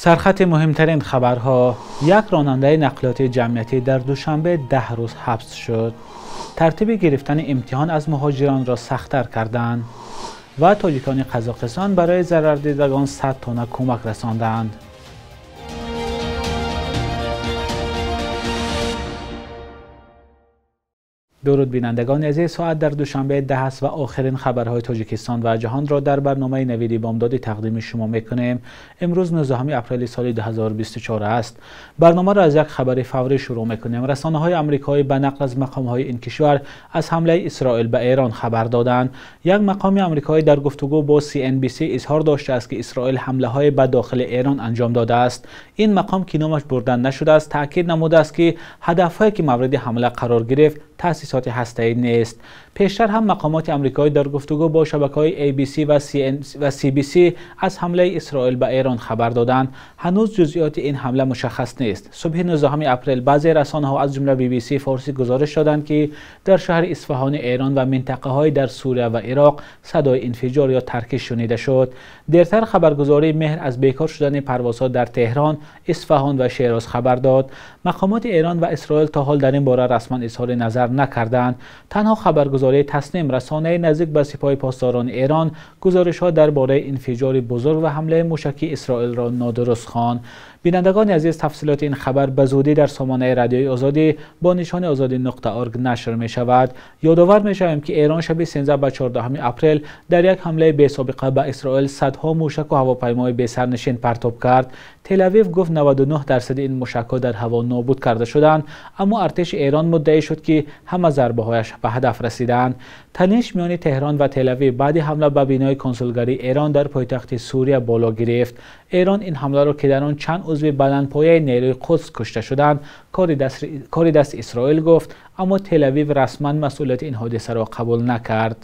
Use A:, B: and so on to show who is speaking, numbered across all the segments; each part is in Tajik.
A: Сархати муҳимтарин хабарҳо. Як ронандаи нақлиёти ҷамъиятӣ дар Душанбе 10 рӯз ҳабс шуд. Тартиби гирифтани имтиҳон аз муҳоҷиронро сахттар карданд ва тоҷикони Қазоқистон барои зарардидагон 100 тонна кӯмак расонданд. Дуруд бинандагони азиз, соат дар Душанбе 10 аст ва охирин хабарҳои Тоҷикистон ва ҷаҳонро дар барномаи Навиди Бомдодӣ тақдими шумо мекунем. Имрӯз 19 апрели соли 2024 аст. Барномаро аз як хабари фаврӣ шурӯъ мекунем. Расонаҳои амрикоӣ ба нақл аз мақомҳои ин кишвар аз ҳамлаи Исроил ба Эрон хабар доданд. Як мақоми амрикоӣ дар гуфтугӯ бо CNBC изҳор доштааст, ки Исроил ҳамлаҳое ба дохили Эрон анҷом додааст. Ин мақом, ки номаш бурдан нашудааст, таъкид намудааст, ки ҳадафҳое ки мавриди ҳамла қарор гирифт таъсисоти ҳастаӣ нест. Пештар ҳам мақомоти амрикоӣ дар гуфтугӯ бо шабакаҳои ABC ва CBC аз ҳамлаи Исроил ба Эрон хабар доданд. Ҳанӯз ҷузъиёти ин ҳамла мушаххас нест. Субҳи 19 апрел баъзе расонаҳо аз ҷумла BBC форсӣ гузориш доданд, ки дар шаҳри Исфаҳони Эрон ва минтақаҳои дар Сурия ва Ироқ садои инфиҷор ё таркиш шунида шуд. Дертар хабаргузории Меҳр аз бекор шудани парвозҳо дар Теҳрон, Исфаҳон ва Шероз хабар дод. Мақомоти Эрон ва Исроил то ҳол дар ин бора расман изҳори назар накарданд. Танҳо хабаргузории Тасним, расонаи наздик ба Сипоҳи Посдорони Эрон, гузоришҳо дар бораи инфиҷори бузург ва ҳамлаи мушакии Исроилро нодуруст хонд. Бинандагони азиз, тафсилоти ин хабар ба зудӣ дар сомонаи Радиои Озодӣ бо нишони озодӣ.org нашр мешавад. Ёдовар мешавем, ки Эрон шаби 13 ба 14 апрел дар як ҳамлаи бесобиқа ба Исроил садҳо мушак ва ҳавопаймои бесарнишин партоб кард. Тел-Авив гуфт 99% ин мушакҳо дар ҳаво нобуд карда шуданд, аммо артиши Эрон муддаӣ шуд, ки ҳама зарбаҳояш ба ҳадаф расиданд. Таниш миёни Теҳрон ва Тел-Авив баъди ҳамла ба бинои консулгарии Эрон дар пойтахти Сурия боло гирифт. Эрон ин ҳамларо, ки дар он чанд узви баландпояи нерӯи Қудс кушта шуданд, кори дасти Исроил гуфт, аммо Тел-Авив расман масъулияти ин ҳодисаро қабул накард.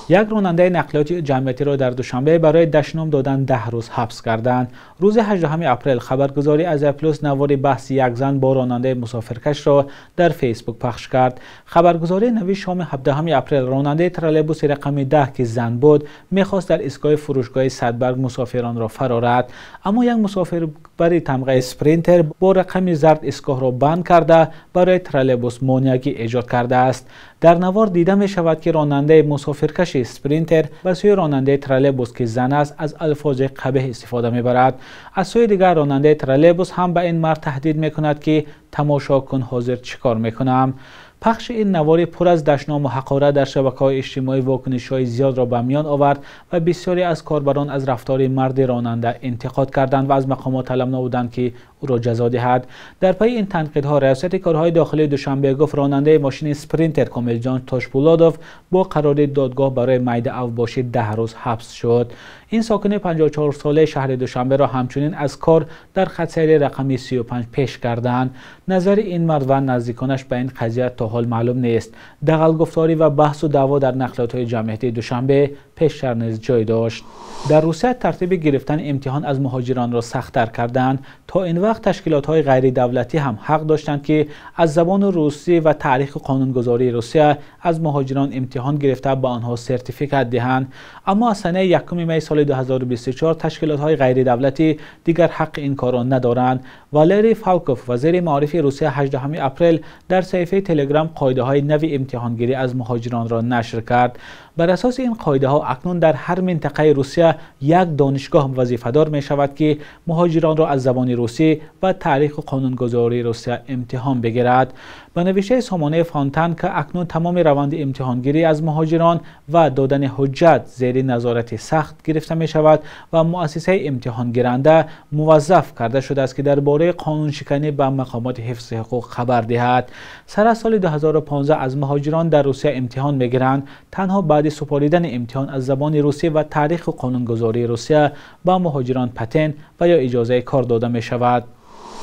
A: Як ронандаи нақлиёти ҷамъиятиро дар Душанбе барои дашном додан 10 рӯз ҳабс карданд. Рӯзи 18 апрел хабаргузории Азия Плюс навори баҳси як зан бо ронандаи мусофиркашро дар Фейсбук пахш кард. Хабаргузории навишт, шоми 17 апрел ронандаи троллейбуси рақами 10, ки зан буд, мехост дар истгоҳи фурӯшгоҳи Садбарг мусофиронро фарорад. Аммо як мусофирбари тамғаи Спринтер бо рақами зард истгоҳро банд карда барои троллейбус монеагӣ эҷод кардааст. Дар навор дида мешавад, ки ронандаи мусофиркаши Спринтер ба сӯи ронандаи троллейбус, ки зан аст, аз алфози қабеҳ истифода мебарад. Аз сӯи дигар ронандаи троллейбус ҳам ба ин мард таҳдид мекунад, ки тамошо кун, ҳозир чӣ кор мекунам. Пахши ин навори пур аз дашному ҳақорат дар шабакаҳои иҷтимоӣ вокунишҳои зиёдро ба миён овард ва бисёре аз корбарон аз рафтори марди ронанда интиқод карданд ва аз мақомот талаб намуданд, ки ӯро ҷазо диҳад. Дар пайи ин танқидҳо раёсати корҳои дохилии Душанбе гуфт ронандаи мошини Спринтер Комилҷон Тошпулодов бо қарори додгоҳ барои майда авбошӣ 10 рӯз ҳабс шуд. Ин сокини 54-солаи шаҳри Душанберо ҳамчунин аз кор дар хатсайри рақами 35 пеш карданд. Назари ин мард ва наздиконаш ба ин қазия то ҳол маълум нест. Дағалгуфторӣ ва баҳсу даъво дар нақлиётҳои ҷамъиятии Душанбе пештар низ ҷой дошт. Дар Русия тартиби гирифтани имтиҳон аз муҳоҷиронро сахттар карданд. То ин вақт ташкилотҳои ғайридавлатӣ ҳам ҳақ доштанд, ки аз забони русӣ ва таърихи қонунгузории Русия аз муҳоҷирон имтиҳон гирифта ба онҳо сертификат диҳанд. Аммо аз санаи 1 май соли 2024 ташкилотҳои ғайридавлатӣ дигар ҳаққи ин корро надоранд. Валерий Фалков, вазири маорифи Русия, 18 апрел дар саҳифаи Телеграм қоидаҳои нави имтиҳонгирӣ аз муҳоҷиронро нашр кард. Бар асоси ин қоидаҳо акнун дар ҳар минтақаи Русия як донишгоҳ вазифадор мешавад, ки муҳоҷиронро аз забони русӣ ва таъриху қонунгузории Русия имтиҳон бигирад. Ба навиштаи сомонаи Фонтанка, акнун тамоми раванди имтиҳонгирӣ аз муҳоҷирон ва додани ҳуҷҷат зери назорати сахт гирифта мешавад ва муассисаи имтиҳонгиранда муваззаф карда шудааст, ки дар бораи қонуншиканӣ ба мақомоти ҳифзи ҳуқуқ хабар диҳад. Сар аз соли 2015 аз муҳоҷирон дар Русия имтиҳон мегиранд. Танҳо баъди супоридани имтиҳон аз забони русӣ ва таъриху қонунгузории Русия ба муҳоҷирон патент ва ё иҷозаи кор дода мешавад.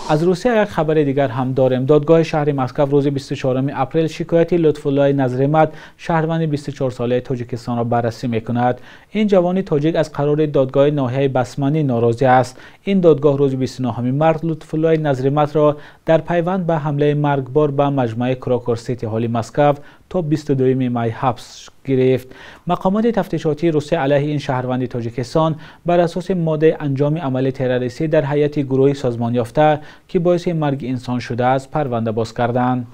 A: Аз Русия як хабари дигар ҳам дорем. Додгоҳи шаҳри Москва рӯзи 24 апрел шикояти Лутфуллои Назримат, шаҳрванди 24-солаи Тоҷикистонро баррасӣ мекунад. Ин ҷавони тоҷик аз қарори додгоҳи ноҳияи Басманӣ норозӣ аст. Ин додгоҳ рӯзи 29 март Лутфуллои Назриматро дар пайванд ба ҳамлаи маргбор ба маҷмӯаи Крокус Сити Ҳоли Москва то 22 май ҳабс гирифт. Мақомоти тафтишотии Русия алайҳи ин шаҳрванди Тоҷикистон бар асоси моддаи анҷоми амали террористӣ дар ҳайати гурӯҳи созмонёфта, ки боиси марги инсон шудааст, парванда боз карданд.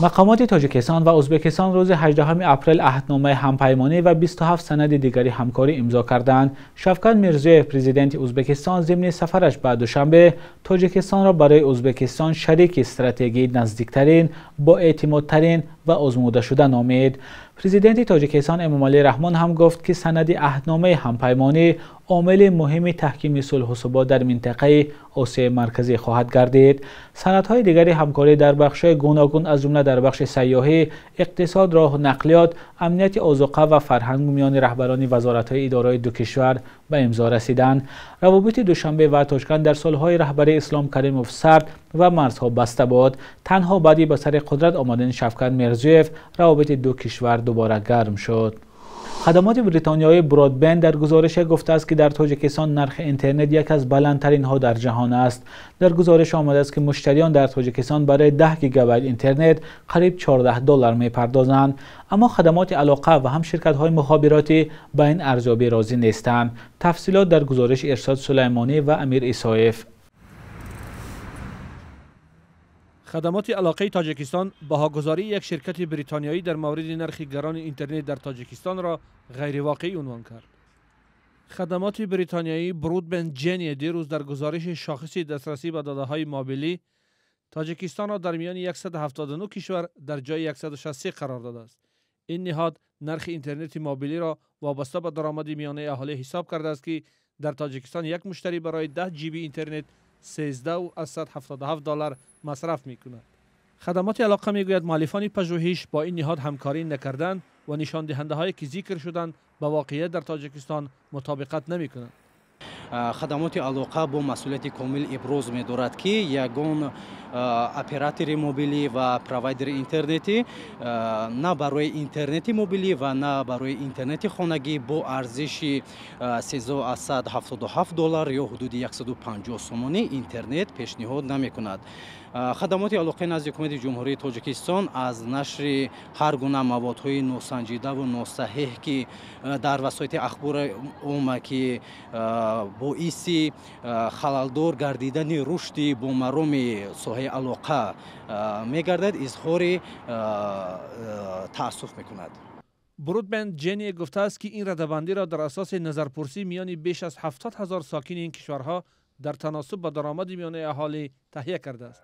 A: Мақомоти Тоҷикистон ва Ӯзбекистон рӯзи 18 апрел аҳдномаи ҳампаймонӣ ва 27 санади дигари ҳамкорӣ имзо карданд. Шавкат Мирзиёев, президенти Ӯзбекистон, зимни сафараш ба Душанбе Тоҷикистонро барои Ӯзбекистон шарики стратегии наздиктарин, боэътимодтарин ва озмудашуда номид. Президенти Тоҷикистон Эмомалӣ Раҳмон ҳам гуфт, ки санади аҳдномаи ҳампаймонӣ омили муҳими таҳкими сулҳу субот дар минтақаи Осиёи Марказӣ хоҳад гардид. Санадҳои дигари ҳамкорӣ дар бахшҳои гуногун, аз ҷумла дар бахши сайёҳӣ, иқтисод, роҳу нақлиёт, амнияти озуқа ва фарҳанг миёни раҳбарони вазоратҳои идораҳои ду кишвар ба имзо расиданд. Равобити Душанбе ва Тошканд дар солҳои раҳбарии Ислом Каримов сард ва марзҳо баста буд. Танҳо баъди ба сари қудрат омадани Шавкат Мирзиёев равобити ду кишвар дубора гарм шуд. Хадамоти бритониёии Бродбенд дар гузорише гуфтааст, ки дар Тоҷикистон нархи интернет яке аз баландтаринҳо дар ҷаҳон аст. Дар гузориш омадааст, ки муштариён дар Тоҷикистон барои 10 гигабайт интернет қариб $14 мепардозанд. Аммо хадамоти алоқа ва ҳам ширкатҳои мухобиротӣ ба ин арзёбӣ розӣ нестанд. Тафсилот дар гузориши Иршод Сулаймонӣ ва Амир Исоев.
B: Хадамоти алоқаи Тоҷикистон баҳогузории як ширкати бритониёӣ дар мавриди нархи гарони интернет дар Тоҷикистонро ғайривоқеӣ унвон кард. Хадамоти бритониёӣ Broadband Genie дирӯз дар гузориши шохиси дастрасӣ ба додаҳои мобилӣ Тоҷикистонро дар миёни 179 кишвар дар ҷои 163 қарор додааст. Ин ниҳод нархи интернети мобилиро вобаста ба даромади миёнаи аҳолӣ ҳисоб кардааст, ки дар Тоҷикистон як муштарӣ барои 10 GB интернет $13.77 масраф мекунад. Хадамоти алоқа мегӯяд, муаллифони пажӯҳиш бо ин ниҳод ҳамкорӣ накарданд ва нишондиҳандаҳое ки зикр шуданд ба воқеият дар Тоҷикистон мутобиқат намекунанд.
C: Хадамоти алоқа бо масъулияти комил иброз медорад, ки ягон оператори мобилӣ ва провайдери интернетӣ на барои интернети мобилӣ ва на барои интернети хонагӣ бо арзиши $13.77 ё ҳудуди 150 сомонӣ интернет пешниҳод намекунад. Хадамоти алоқаи назди ҳукумати Ҷумҳурии Тоҷикистон аз нашри ҳар гуна маводҳои носанҷидаву носаҳеҳ, ки дар васоити ахбори омма, ки боиси халалдор гардидани рушди бомароми соҳаи алоқа мегардад, изҳори таассуф мекунад.
B: Broadband Genie гуфтааст, ки ин радабандиро дар асоси назарпурсӣ миёни беш аз 70 ҳазор сокини ин кишварҳо дар таносуб ба даромади миёнаи аҳолӣ таҳия кардааст.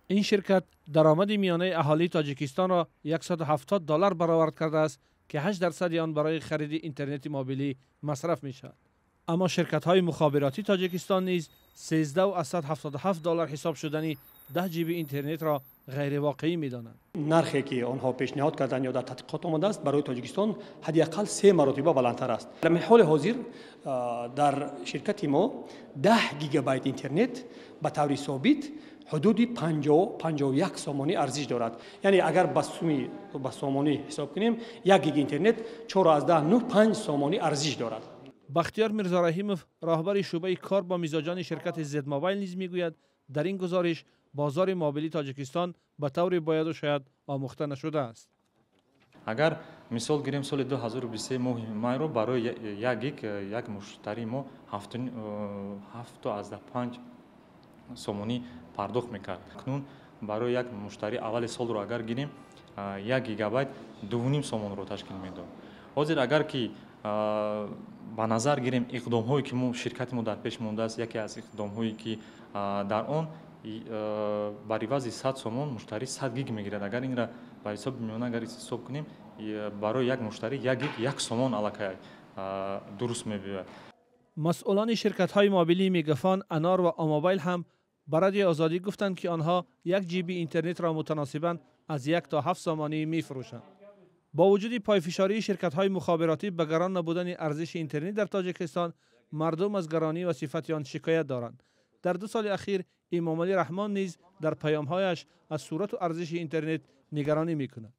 B: Ин ширкат даромади миёнаи аҳолии Тоҷикистонро $170 баровард кардааст, ки 8% он барои хариди интернети мобилӣ масраф мешавад. Аммо ширкатҳои мухобиротии Тоҷикистон низ $13.77 ҳисоб шудани 10 GB интернетро ғайривоқеӣ медонанд.
D: Нархе ки онҳо пешниҳод карданд ё дар тадқиқот омадааст, барои Тоҷикистон ҳадди ақал 3 маротиба баландтар аст. Дар ҳоли ҳозир дар ширкати мо 10 гигабайт интернет ба таври собит ҳудуди 50-51 сомонӣ арзиш дорад. Яъне агар ба сомонӣ ҳисоб кунем, 1 гиг интернет 4.95 сомонӣ арзиш дорад.
B: Бахтиёр Мирзораҳимов, роҳбари шӯъбаи кор бо мизоҷони ширкати Зедмобайл низ мегӯяд, дар ин гузориш бозори мобилии Тоҷикистон ба таври бояду шояд омӯхта нашудааст.
E: Агар мисол гирем, соли 2023 моҳи майро барои як гиг як муштарии мо 7.5 сомонӣ пардохт мекард. Акнун барои як муштарӣ аввали солро агар гирем, 1 гигабайт 2.5 сомонро ташкил медод. Ҳозир агар ки ба назар гирем иқдомҳое ки ширкати мо дар пеш мондааст, яке аз иқдомҳое ки дар он бар ивази 100 сомон муштарӣ 100 гиг мегирад. Агар инра ба ҳисоби миёна агар ҳисоб кунем, барои як муштарӣ 1 гиг 1 сомон аллакай дуруст мебиёяд.
B: Масъулони ширкатҳои мобилии Мегафон, Анор ва Омобайл ҳам ба Радиои Озодӣ гуфтанд, ки онҳо 1 GB интернетро мутаносибан аз 1 то 7 сомонӣ мефурӯшанд. Бо вуҷуди пойфишории ширкатҳои мухобиротӣ ба гарон набудани арзиши интернет дар Тоҷикистон, мардум аз гаронӣ ва сифати он шикоят доранд. Дар 2 соли ахир Эмомалӣ Раҳмон низ дар паёмҳояш аз сурату арзиши интернет нигаронӣ мекунад.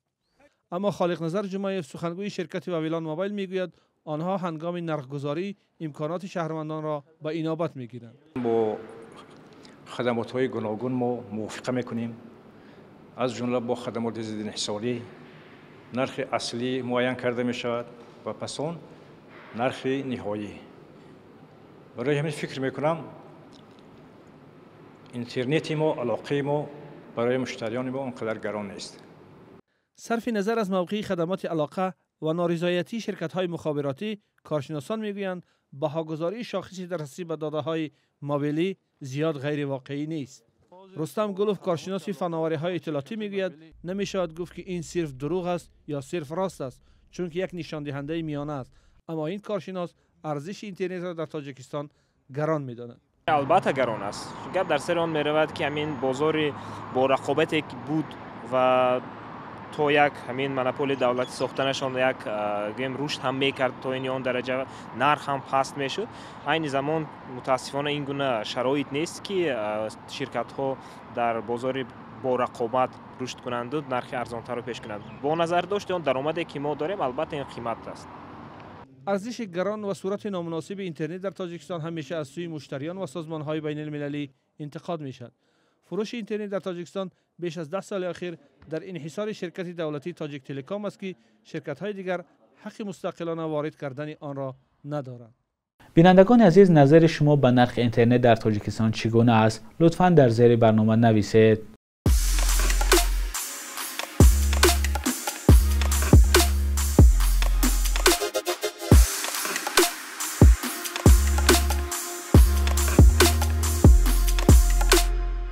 B: Аммо Холиқназар Ҷумаев, сухангӯи ширкати Вавилон Мобайл, мегӯяд, онҳо ҳангоми нархгузорӣ имконоти шаҳрвандонро ба инобат мегиранд.
F: Бо хадамотҳои гуногун мо мувофиқа мекунем, аз ҷумла бо хадамоти зидди инҳисорӣ, Нархи аслӣ муайян карда мешавад ва пас он нархи ниҳоӣ. Барои ҳамин фикр мекунам, интернети мо, алоқаи мо барои муштариёни мо он қадар гарон нест.
B: Сарфи назар аз мавқеи хадамоти алоқа ва норизоятии ширкатҳои мухобиротӣ, коршиносон мегӯянд баҳогузории шохиси дастрасӣ ба додаҳои мобилӣ зиёд ғайривоқеӣ нест. Рустам Гулов, коршиноси фановариҳои иттилоотӣ, мегӯяд намешавад гуфт ки ин сирф дурӯғ аст ё сирф рост аст, чунки як нишондиҳандаи миёна аст. Аммо ин коршинос арзиши интернетро дар Тоҷикистон гарон медонад.
G: Албатта гарон аст. Гап дар сари он меравад ки ҳамин бозори бо рақобате ки буд ва то як ҳамин монополии давлатӣ сохтанашон як гӯем рушд ҳам мекард, то ин он дараҷа нарх ҳам паст мешуд. Айни замон мутаассифона ин гуна шароит нест ки ширкатҳо дар бозори бо рақобат рушд кунанду нархи арзонтарро пеш кунанд. Бо назардошти он даромаде ки мо дорем, албатта ин қимат аст.
B: Арзиши гарон ва сурати номуносиби интернет дар Тоҷикистон ҳамеша аз сӯи муштариён ва созмонҳои байналмилалӣ интиқод мешавад. Фурӯши интернет дар Тоҷикистон беш аз 10 соли охир дар инҳисори ширкати давлатии Тоҷик Телеком аст ки ширкатҳои дигар ҳаққи мустақилона ворид кардани онро надоранд.
A: Бинандагони азиз, назари шумо ба нархи интернет дар Тоҷикистон чӣ гуна аст? Лутфан дар зери барнома нависед.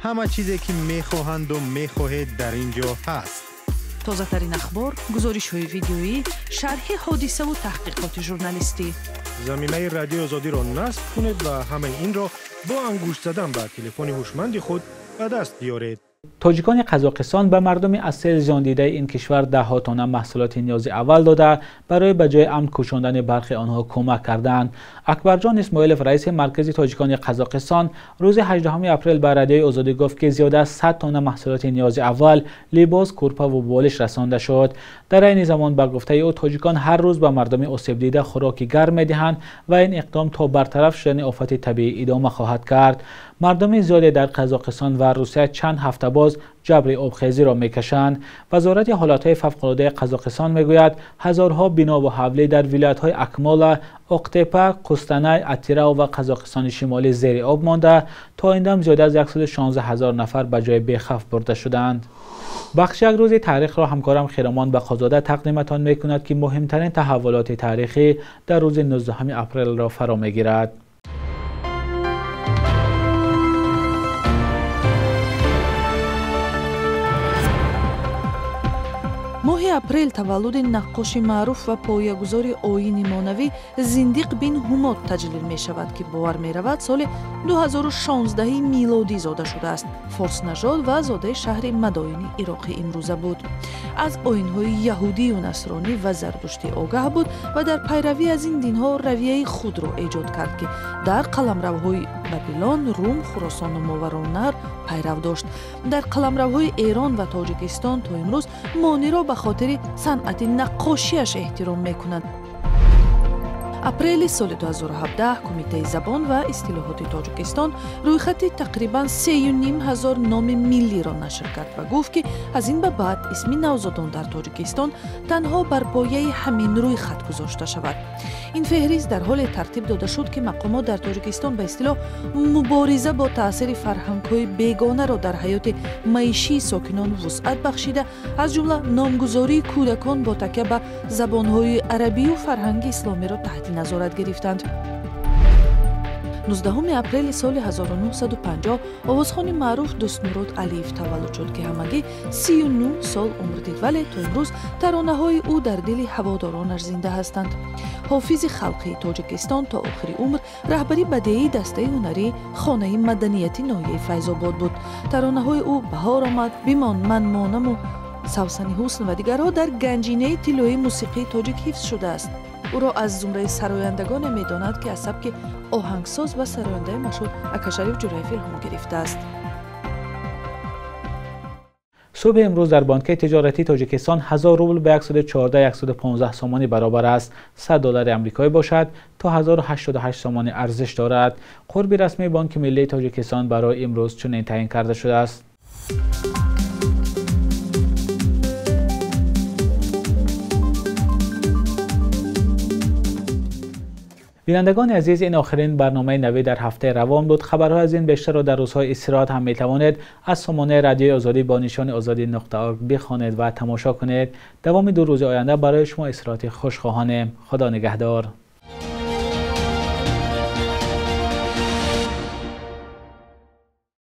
H: Ҳама чизе ки мехоҳанду мехоҳед дар ин ҷо ҳаст.
I: Тозатарин ахбор, гузоришҳои видеоӣ, шарҳи ҳодисаву таҳқиқоти журналистӣ.
H: Замимаи Радиои Озодиро насб кунед ва ҳамаи инро бо ангушт задан ба телефони ҳушманди худ ба даст биёред.
A: Тоҷикони Қазоқистон ба мардуми аз сел зиёндидаи ин кишвар даҳҳо тонна маҳсулоти ниёзи аввал дода, барои ба ҷои амн кӯчондани бархи онҳо кӯмак карданд. Акбарҷон Исмоилов, раиси маркази тоҷикони Қазоқистон, рӯзи 18 апрел ба Радиои Озодӣ гуфт, ки зиёда аз 100 тонна маҳсулоти ниёзи аввал, либос, курпа ва болиш расонда шуд. Дар айни замон, ба гуфтаи ӯ, тоҷикон ҳар рӯз ба мардуми осебдида хӯроки гарм медиҳанд ва ин иқдом то бартараф шудани офати табиӣ идома хоҳад кард. Мардуми зиёде дар Қазоқистон ва Русия чанд ҳафта боз ҷабри обхезиро мекашанд. Вазорати ҳолатҳои фавқулодаи Қазоқистон мегӯяд, ҳазорҳо бино ва ҳавлӣ дар вилоятҳои Акмола, Оқтепа, Қустанай, Атирау ва Қазоқистони Шимолӣ зери об монда, то ин дам зиёда аз 116 ҳазор нафар ба ҷои бехавф бурда шуданд. Бахши як рӯзи таърихро ҳамкорам Хиромон Бақозода тақдиматон мекунад, ки муҳимтарин таҳаввулоти таърихӣ дар рӯзи 19 апрелро фаро мегирад.
I: Моҳи апрел таваллуди наққоши маъруф ва поягузори оини монавӣ Зиндиқ бин Ҳумод таҷлил мешавад, ки бовар меравад соли 2016 милодӣ зода шудааст. Форснажод ва зодаи шаҳри Мадоини Ироқи имрӯза буд. Аз оинҳои яҳудию насронӣ ва зардуштӣ огаҳ буд ва дар пайравӣ аз ин динҳо равияи худро эҷод кард, ки дар қаламравҳои Бабилон, Рум, Хуросону Мовароуннаҳр пайрав дошт. Дар қаламравҳои Эрон ва Тоҷикистон то имрӯз мониро ба хотири санъати наққошиаш эҳтиром мекунанд. Апрели соли 2017 Кумитаи забон ва истилоҳоти Тоҷикистон рӯйхати тақрибан 3,5 ҳазор номи миллиро нашр кард ва гуфт, ки аз ин ба баъд исми навзодон дар Тоҷикистон танҳо бар пояи ҳамин рӯйхат гузошта шавад. Ин феҳрист дар ҳоле тартиб дода шуд, ки мақомот дар Тоҷикистон ба истилоҳ мубориза бо таъсири фарҳангҳои бегонаро дар ҳаёти маишии сокинон вусъат бахшида, аз ҷумла номгузории кӯдакон бо такя ба забонҳои арабию фарҳанги исломиро таҳти назорат гирифтанд. 19 апрели соли 1950 овозхони маъруф Дӯстмурод Алиев таваллуд шуд, ки ҳамагӣ 39 сол умр дид, вале то имрӯз таронаҳои ӯ дар дили ҳаводоронаш зинда ҳастанд. Ҳофизи халқии Тоҷикистон то охири умр раҳбари бадеии дастаи ҳунарии Хонаи маданияти ноҳияи Файзобод буд. Таронаҳои ӯ «Баҳор омад», «Бимон, ман монаму», «Савсани ҳусн» ва дигарҳо дар ганҷинаи тиллоии мусиқии тоҷик ҳифз шудааст. Ӯро аз зумраи сарояндагоне медонад, ки аз сабки оҳангсоз ва сарояндаи машҳур Акашариф Ҷураев илҳом гирифтааст.
A: Субҳи имрӯз дар Бонки тиҷоратии Тоҷикистон 1000 рубл ба 114-115 сомонӣ баробар аст. 100 доллари амрикоӣ бошад то 1088 сомонӣ арзиш дорад. Қурби расмии Бонки миллии Тоҷикистон барои имрӯз чунин таъин карда шудааст. Бинандагони азиз, ин охирин барномаи навӣ дар ҳафтаи равон буд. Хабарҳо аз ин бештарро дар рӯзҳои истироҳат ҳам метавонед аз сомонаи Радиои Озодӣ бо нишони ozodi.org бихонед ва тамошо кунед. Давоми 2 рӯзи оянда барои шумо истироҳати хуш хоҳонем. Худо нигаҳдор.